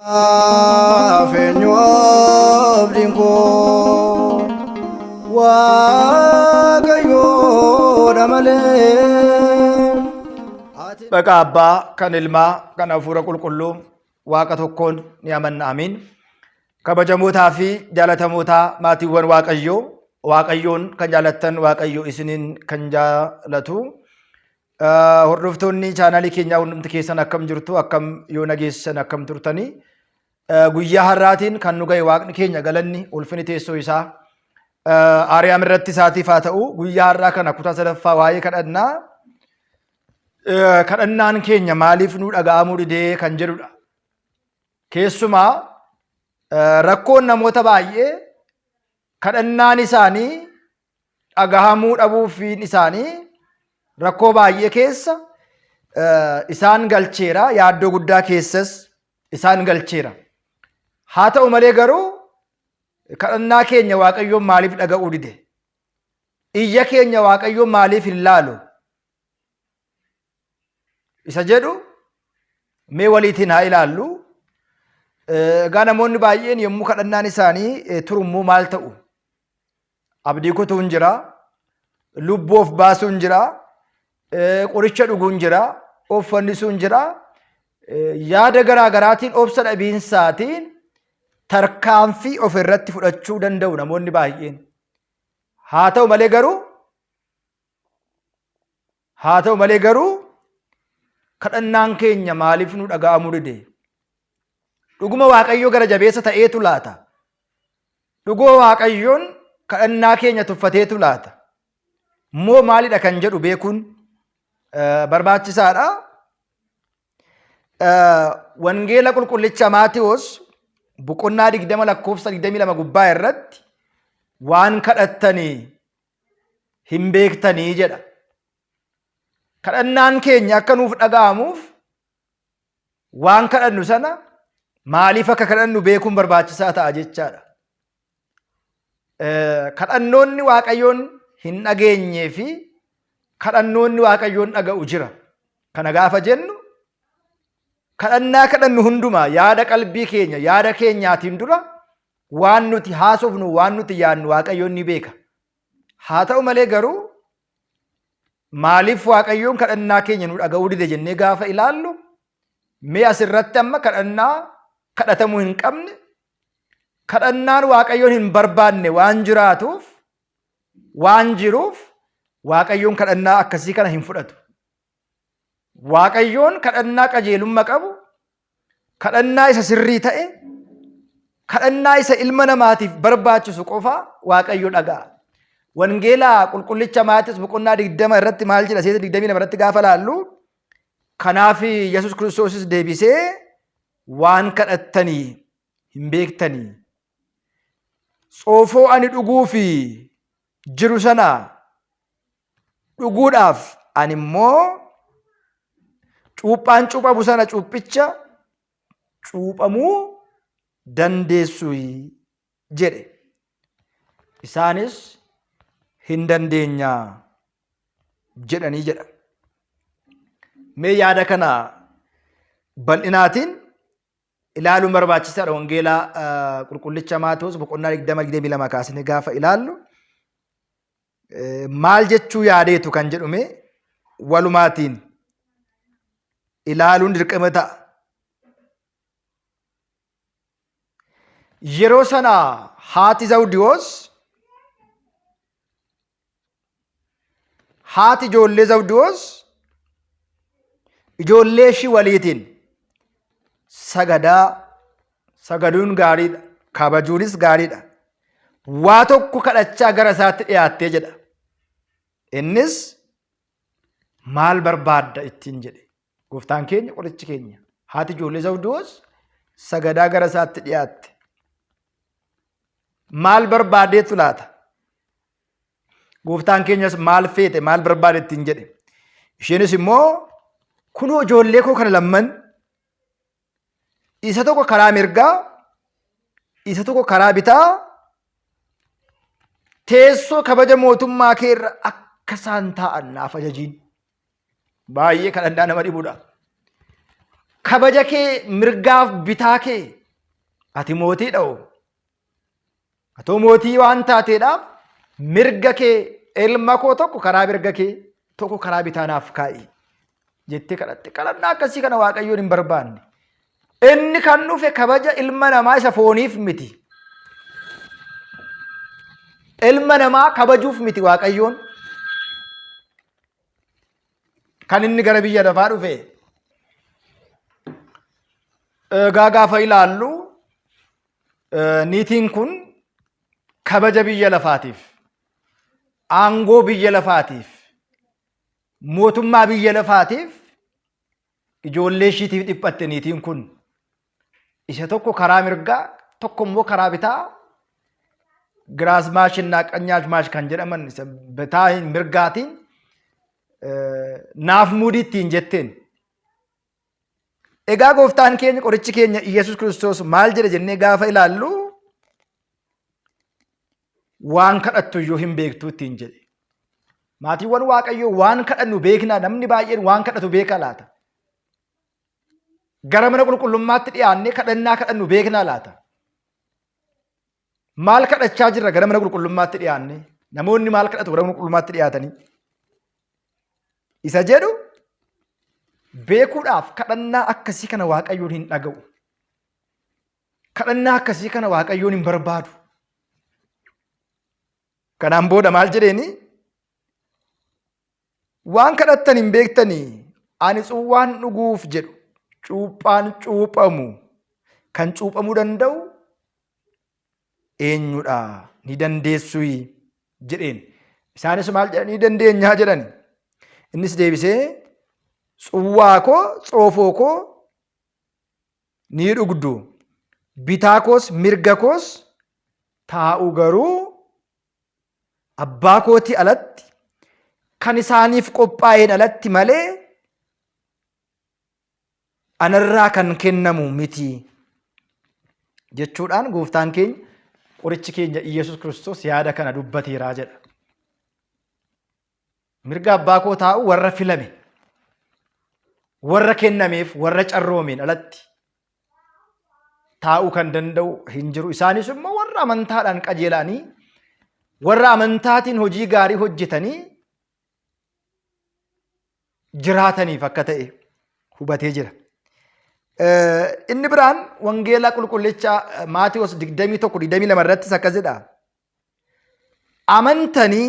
Eenyu abdiin koo Waaqayyoodha malee. Maqaa Abbaa kan Ilmaa kan Hafuura Qulqulluu Waaqa tokkoon ni amanna amiin. Kabajamootaa fi jaalatamootaa maatiiwwan Waaqayyoo Waaqayyoon kan jaalattan Waaqayyo isiniin kan jaalatu. Hordoftoonni chaanaalii keenyaa hundumti keessan akkam jirtu akkam yoo nageessan akkam turtanii guyyaa har'aatiin kan nu ga'e waaqni keenya galanni ulfini teessoo isaa Aariyaam irratti isaatiif haa ta'u guyyaa har'aa kana kutaa sadaffaa waa'ee kadhannaa kadhannaan keenya maaliif nu dhaga'amuu didee kan jedhudha. Keessumaa rakkoon namoota baay'ee kadhannaan isaanii dhagahamuu dhabuufiin isaanii rakkoo baay'ee keessa isaan galcheera yaaddoo guddaa keessas isaan galcheera. Haa ta'u malee garuu kadhannaa keenya Waaqayyoon maaliif dhaga'uu dide? Iyya keenya Waaqayyoon maaliif hin laalu? Isa jedhu mee waliitiin haa ilaallu. Egaa namoonni baay'een yommuu kadhannaan isaanii turummoo maal ta'u? Abdii kutuun jira, lubbuu of baasuun jira, qoricha dhuguun jira, of fannisuun jira. Yaada garaa garaatiin obsa dhabiinsaatiin tarkaanfii of irratti fudhachuu danda'u namoonni baay'een. Haa ta'u malee garuu haa ta'u malee garuu kadhannaan keenya maaliif nu dhaga'amuu dide? Dhuguma Waaqayyoo gara jabeessa ta'eetu laata? Dhuguma Waaqayyoon kadhannaa keenya tuffateetu laata? Moo maalidha kan jedhu beekuun barbaachisaadha. Wangeela qulqullicha Maatiwoos boqonnaa 20 lakkoofsa 22 gubbaa irratti waan kadhattanii hin beektanii jedha. Kadhannaan keenya akka nuuf dhaga'amuuf waan kadhannu sana maaliif akka kadhannu beekuun barbaachisaa ta'a jechaadha. Kadhannoonni Waaqayyoon hin dhageenyee fi kadhannoonni Waaqayyoon dhaga'u jira. Kana gaafa jennu kadhannaa kadhannu hundumaa yaada qalbii keenya yaada keenyaatiin dura waan nuti haasofnu waan nuti yaadnu Waaqayyoon ni beeka. Haa ta'u malee garuu maaliif Waaqayyoon kadhannaa keenya nu dhaga'uu dide jennee gaafa ilaallu mee asirratti amma kadhannaa kadhatamuu hin qabne kadhannaan Waaqayyoon hin barbaanne waan jiraatuuf waan jiruuf Waaqayyoon kadhannaa akkasii kana hin fudhatu. Waaqayyoon kadhannaa qajeelumma qabu, kadhannaa isa sirrii ta'e, kadhannaa isa ilma namaatiif barbaachisu qofa Waaqayyo dhaga'a. Wangeela qulqullicha Maatiyoos boqonnaa 20 irratti maal jedha seeta 22 irratti gaafa laallu kanaaf Yesuus Kiristoosis deebisee waan kadhattanii hin beektanii. Xoofoo ani dhuguufi jiru sana dhuguudhaaf ani immoo cuuphaan cuuphamu sana cuuphicha cuuphamuu dandeessu jedhe. Isaanis hin dandeenya jedhanii jedha. Mee yaada kana bal'inaatiin ilaaluun barbaachisaadha. Wangeela qulqullicha Maatewos boqonnaa 20 22 kaasnee gaafa ilaallu maal jechuu yaadeetu kan jedhume walumaatiin ilaaluun dirqama ta'a. Yeroo sana haati Zawdiyoos haati ijoollee Zawdiyoos ijoollee ishii waliitiin sagadaa sagaduun gaariidha kabajuunis gaariidha waa tokko kadhachaa gara isaatti dhiyaattee jedha innis maal barbaadda ittiin jedhe gooftaan keenya qorichi keenya haati ijoollee Zawdiyoos sagadaa gara isaatti dhiyaatte maal barbaaddeetu laata Gooftaan keenyas maal feete maal barbaade ittiin jedhe. Isheenis immoo kunoo ijoollee koo kana lamman isa tokko karaa mirgaa isa tokko karaa bitaa teessoo kabaja mootummaa kee irra akka isaan taa'an naaf ajajiin. Baay'ee kadhannaa nama dhibudha. Kabaja kee mirgaaf bitaa kee ati mootii dha'u. Atoo mootii waan taateedhaaf mirga kee ilma koo tokko karaa mirga kee tokko karaa bitaa naaf kaa'i jettee kadhatte. Kadhannaa akkasii kana Waaqayyoon hin barbaanne. Inni kan dhufe kabaja ilma namaa isa fooniif miti. Ilma namaa kabajuuf miti Waaqayyoon. Kan inni gara biyya lafaa dhufe. Egaa gaafa ilaallu niitiin kun kabaja biyya lafaatiif, aangoo biyya lafaatiif, mootummaa biyya lafaatiif ijoollee ishiitiif dhiphatte niitiin kun. Isa tokko karaa mirgaa, tokko immoo karaa bitaa giraazmaashinnaa qanyaazmaash kan jedhaman isa bitaa mirgaatiin naaf muudii ittiin jetteen. Egaa gooftaan keenya qorichi keenya Iyyasuus Kiristoos maal jedhe jennee gaafa ilaallu waan kadhattu iyyuu hin beektu ittiin jedhe. Maatiiwwan Waaqayyoo waan kadhannu beeknaa namni baay'een waan kadhatu beekaa laata? Gara mana qulqullummaatti dhiyaannee kadhannaa kadhannu beeknaa laata? Maal kadhachaa jirra gara mana qulqullummaatti dhiyaannee? Namoonni maal kadhatu gara mana qulqullummaatti dhiyaatanii? Isa jedhu beekuudhaaf kadhannaa akkasii kana Waaqayyoon hin dhaga'u. Kadhannaa akkasii kana Waaqayyoon hin barbaadu. Kanaan booda maal jedheeni? Waan kadhattan hin beektanii ani cuuwwaan dhuguuf jedhu cuuphaan cuuphamu kan cuuphamuu danda'u eenyudha ni dandeessuyi jedheen. Isaanis maal jedhan ni dandeenyaa jedhani. Innis deebisee tsuwwaa koo xoofoo koo ni dhugdu bitaa koos mirga koos taa'u garuu abbaa kootii alatti kan isaaniif qophaa'een alatti malee anarraa kan kennamu miti jechuudhaan gooftaan keenya qorichi keenya Iyyasuus Kiristoos yaada kana dubbateeraa jedha. Mirga abbaa koo taa'u warra filame, warra kennameef, warra carroomeen alatti taa'uu kan danda'u hin jiru. Isaanis immoo warra amantaadhaan qajeelanii, warra amantaatiin hojii gaarii hojjetanii jiraataniif akka ta'e hubatee jira. Inni biraan wangeela qulqullicha Maatiyoos 21 22 irrattis akkas jedha. Amantanii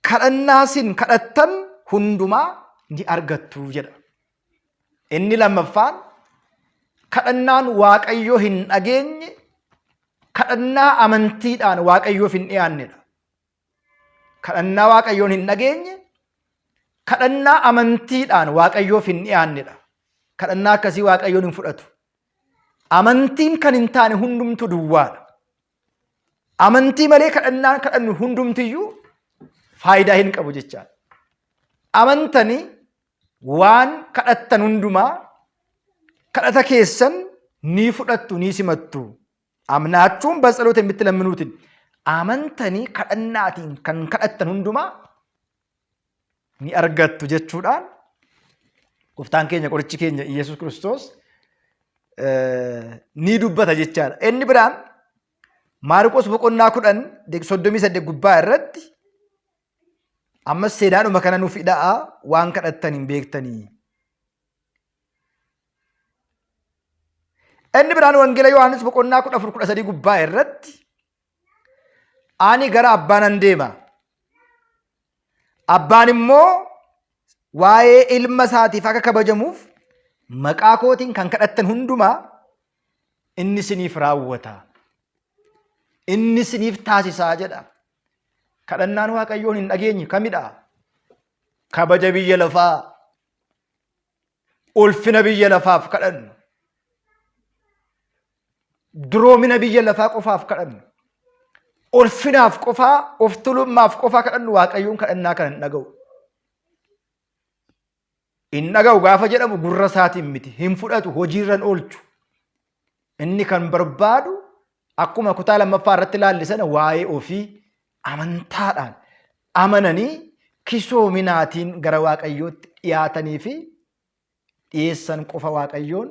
kadhannaa isin kadhattan hundumaa ni argattu jedha. Inni lammaffaan kadhannaan Waaqayyo hin dhageenye kadhannaa amantiidhaan Waaqayyoof hin dhiyaannedha. Kadhannaa Waaqayyoon hin dhageenye kadhannaa amantiidhaan Waaqayyoof hin dhiyaannedha. Kadhannaa akkasii Waaqayyoon hin fudhatu. Amantiin kan hin taane hundumtu duwwaadha. Amantii malee kadhannaan kadhannu hundumtiyyuu faayidaa hin qabu jechaadha. Amantanii waan kadhattan hundumaa kadhata keessan ni fudhattu ni simattu. Amnaachuun batsaloota mitti lamminuutiin amantanii kadhannaatiin kan kadhattan hundumaa ni argattu jechuudhaan gooftaan keenya qorichi keenya Iyyasuus Kiristoos ni dubbata jechaadha. Inni biraan Maarqos boqonnaa 10 38 gubbaa irratti ammas seenaadhuma kana nuuf hidha'a waan kadhattan hin beektanii. Inni biraan Wangeela Yohaannis boqonnaa 14 13 gubbaa irratti ani gara abbaa nan deema. Abbaan immoo waa'ee ilma isaatiif akka kabajamuuf maqaa kootiin kan kadhattan hundumaa inni isiniif raawwata. Inni isiniif taasisaa jedha. Kadhannaan Waaqayyoon hin dhageenye kamidha? Kabaja biyya lafaa, ulfina biyya lafaaf kadhannu, duroomina biyya lafaa qofaaf kadhannu, ulfinaaf qofaa, of tulummaaf qofaa kadhannu Waaqayyoon kadhannaa kana hin dhaga'u. Hin dhaga'u gaafa jedhamu gurra isaatiin miti, hin fudhatu, hojiirra hin oolchu. Inni kan barbaadu akkuma kutaa lammaffaa irratti ilaalle sana waa'ee ofii amantaadhaan amananii kisoominaatiin gara Waaqayyootti dhiyaatanii fi dhiyeessan qofa Waaqayyoon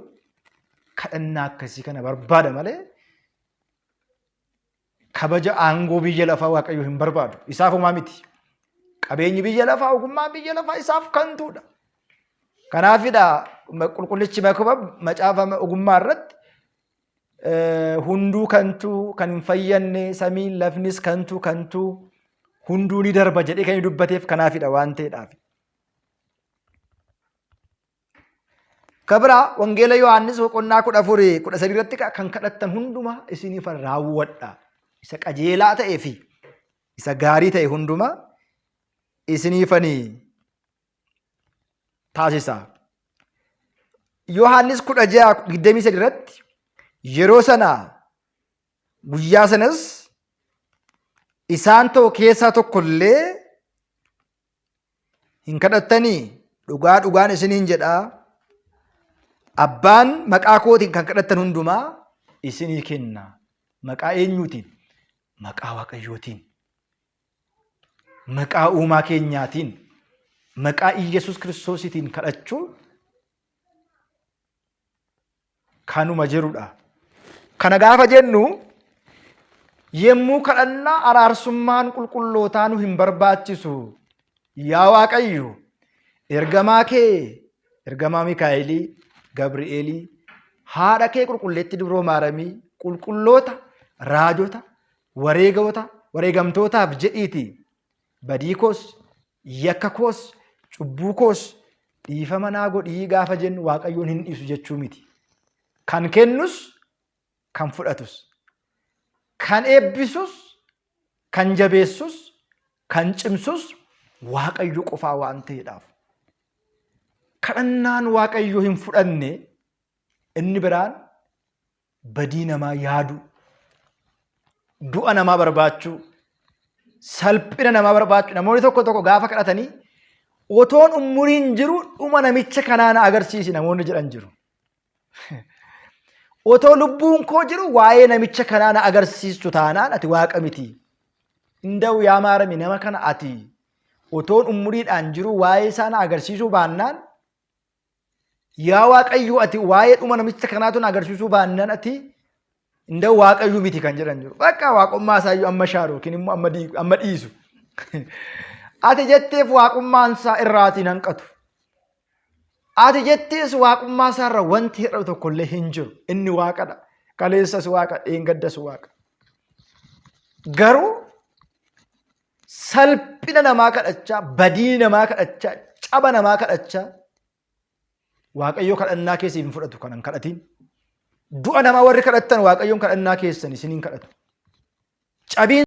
kadhannaa akkasii kana barbaada malee kabaja aangoo biyya lafaa Waaqayyo hin barbaadu. Isaaf homaa miti. Qabeenyi biyya lafaa, ogummaan biyya lafaa isaaf kantuudha. Kanaafidha qulqullichi Makbab macaafa ogummaa irratti hunduu kantuu kan hin fayyanne samiin lafnis kantuu kantuu hunduu ni darba jedhee kan inni dubbateef kanaafidha waan ta'eedhaaf. Kabira Wangeela Yohaannis boqonnaa 14 13 irratti kan kadhattan hundumaa isiniif raawwadha. Isa qajeelaa ta'ee fi isa gaarii ta'e hundumaa isiniifani taasisa. Yohaannis 16 23 irratti yeroo sana guyyaa sanas isaan tokko keessaa tokko illee hin kadhattanii dhugaa dhugaan isiniin jedha abbaan maqaa kootiin kan kadhattan hundumaa isinii kenna. Maqaa eenyuutiin? Maqaa Waaqayyootiin. Maqaa uumaa keenyaatiin. Maqaa Iyyasuus Kiristoosiitiin kadhachuun kanuma jirudha. Kana gaafa jennu yemmuu kadhannaa araarsummaan qulqullootaa nu hin barbaachisu. Yaa Waaqayyo ergamaa kee ergamaa Mikaa'elii, Gabri'eelii, haadha kee qulqulleetti dubroo Maaramii, qulqulloota, raajota, wareegoota, wareegamtootaaf jedhiiti badii koos, yakka koos, cubbuu koos dhiifama naa godhii gaafa jennu Waaqayyoon hin dhiisu jechuu miti. Kan kennus kan fudhatus, kan eebbisus, kan jabeessus, kan cimsus Waaqayyo qofaa waan ta'eedhaaf. Kadhannaan Waaqayyo hin fudhanne inni biraan badii namaa yaaduu, du'a namaa barbaachuu, salphina namaa barbaachuu. Namoonni tokko tokko gaafa kadhatanii otoon umuriin jiru dhuma namicha kanaa na agarsiisi namoonni jedhan jiru. Otoo lubbuun koo jiru waa'ee namicha kanaa na agarsiistu taanaan ati waaqa miti. Inda'u yaa maarami nama kana ati otoon umuriidhaan jiru waa'ee isaa na agarsiisuu baannaan Yaa Waaqayyo ati waa'ee dhuma namicha kanaatu na agarsiisuu baannaan ati inda'u Waaqayyo miti kan jedhan jiru. Bakka waaqummaa isaayyuu amma shaaru yookiin immoo amma dhiisu. Ati jetteef waaqummaan isaa irraatiin hanqatu. Ati jettees waaqummaa isaarra wanti hir'atu tokkollee hin jiru. Inni waaqadha. Kaleessas waaqa, dheengaddas waaqa. Garuu salphina namaa kadhachaa, badii namaa kadhachaa, caba namaa kadhachaa Waaqayyo kadhannaa keessa hin fudhatu kanan kadhatiin. Du'a namaa warri kadhattan Waaqayyoon kadhannaa keessan isin hin kadhatu. Cabiin